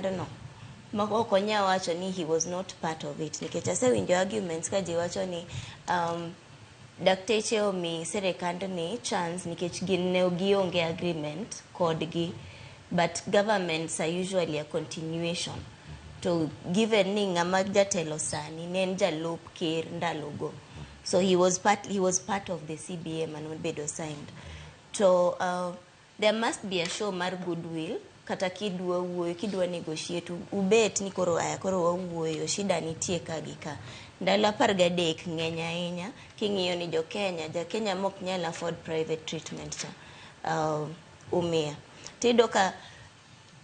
sirikandno ma ok onya wacho ni he was not part of it, nikech asewinjo arguments ka ji wacho ni dakteche omi sirikandni chance nikech gin ne gionge agreement kodgi, but governments are usually a continuation. To given ni ng'ama jatelo sani ne en jalup ker ndalogo, so he was part of the CBA manobedo signed. To there must be a show mar goodwill. Kata kidwa wuoyo, kidwa negotiate, ubet ni koro aya, koro wawuoyo, shida nitie ka gi ka. Ndalo 13 ng'eny ahinya king'iyo ni jo Kenya, ja Kenya mok nyal afford private treatment cha umia. Tiyudo ka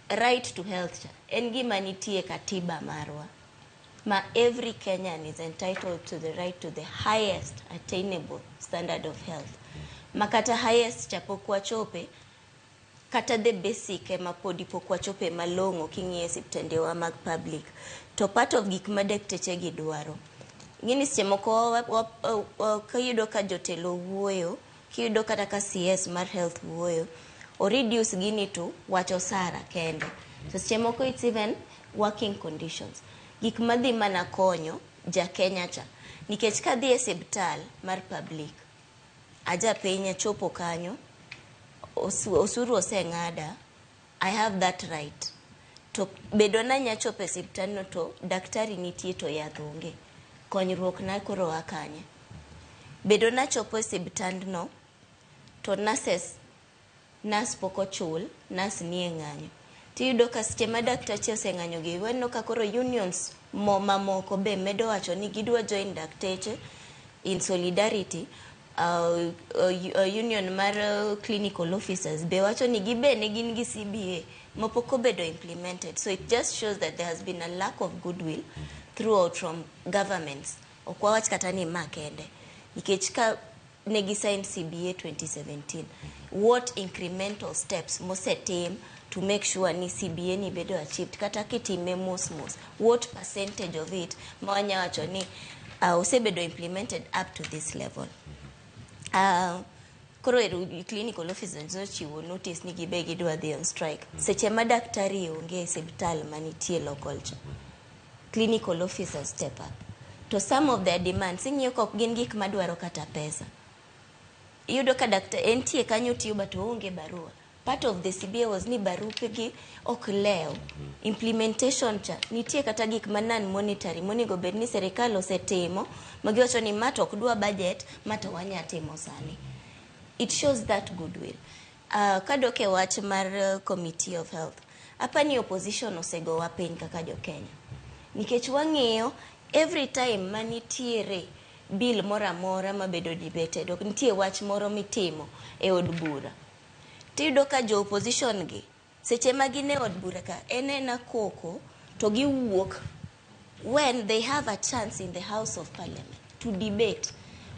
right to health cha en gima nitie e katiba marwa, ma every Kenyan is entitled to the right to the highest attainable standard of health. Ma kata highest cha pok wachope, kata the basic ema podi pok wachope malong'o king'iyo e osiptendewa mag public. To part of gik ma dakteche gi dwaro, ing'eni seche moko kiyudo ka jotelo wuoyo, kiyudo kata ka CS mar health wuoyo, o reduce gini to wacho sara kende. To seche moko it's even working conditions, gik madhi mana konyo ja Kenya cha, nikech kadhi e osiptal mar public, ajapiny achopo kanyo, osuru oseng'ada, I have that right. To bedo nanya chopo e osiptal no to daktari nitie to yath onge, konyruok na koro a kanye? Bedo nachopo e osiptandno to nurses, nurse pok ochul, nurse nie ng'anyo. Tiyudo ka seche ma daktache oseng'anyo gi, waneno ka koro unions mo mamoko be medo wacho ni gidwa join dakteche in solidarity. Union mar clinical officers be wacho ni gibe ne gin gi CBA mapok obedo implemented. So it just shows that there has been a lack of goodwill throughout from governments. Ok wawach kata ni ma kende, nikech ka negi sign CBA 2017, what incremental steps mosetim to make sure ni CBA ni bedo achieved? Kata kitime mos mos, what percentage of it ma wanya wacho ni osebedo implemented up to this level? Koro ero clinical officers nochiwo notice ni gibe gidwa dhi on strike seche ma daktari onge e osiptal manitie local cha. Clinical officers step up to some of their demands. Ing'iyo ka ok gin gik madwaro kata pesa. Iyudo ka daktar entie kanyo tiyo, but oonge barua. Part of the CBA was ni barupe gi ok lew. Implementation cha nitie kata gik ma non monetary monego bed ni sirikal osetimo, ma giwacho ni ma to ok dwa budget, ma to wanya timo sani. It shows that goodwill. Kadok e wach mar committee of health, apani opposition osegowa piny kaka jo Kenya, nikech wang'iyo every time manitiere bill moro amora mabedo debated, ok nitie wach moro mitimo e od bura, tiyudo ka jo opposition gi seche ma gin e od bura ka en ena koko to giwuok. When they have a chance in the House of Parliament to debate,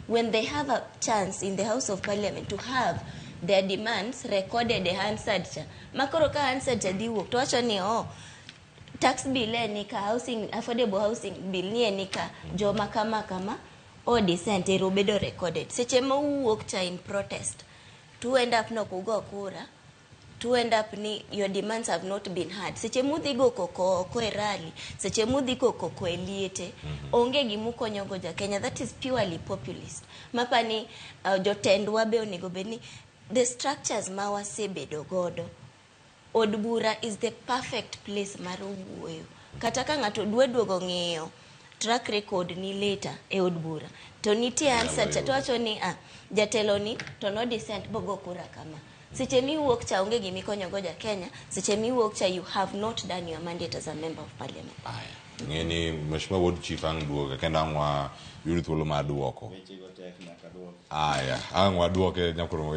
when they have a chance in the House of Parliament to have their demands recorded e Hansard cha, makoro ka Hansard cha dhi wuok to wacho ni, oh, tax bill e ni ka, housing, affordable housing bill ni e ni ka, joma kama kama o dissent, ero bedo recorded. Seche ma uwuok cha in protest to end up nok ugo kura, to end up ni your demands have not been heard. Seche mudhi go koko oko e rally, seche mudhi go koko e liete, onge gimukonyogo ja Kenya. That is purely populist. Mapani jotendwa be onego bed ni the structures ma wasebedo godo, od bura is the perfect place mar wuoyo. Kata ka ng'ato dwa duogo ng'iyo track record ni later e od bura, to nitie answer cha to wacho ni, ah, jatelo ni to no dissent bogo kura kama. Seche miwuok cha onge gimikonyogo ja Kenya. Seche miwuok cha, you have not done your mandate as a member of parliament. Aya, ng'e ni Mheshimiwa Wuod Chief ang' duoga kendo ang' wayud thuolo mar duoko. Wechego tek, nyaka duok. Aya, ang' waduoke nyakoro.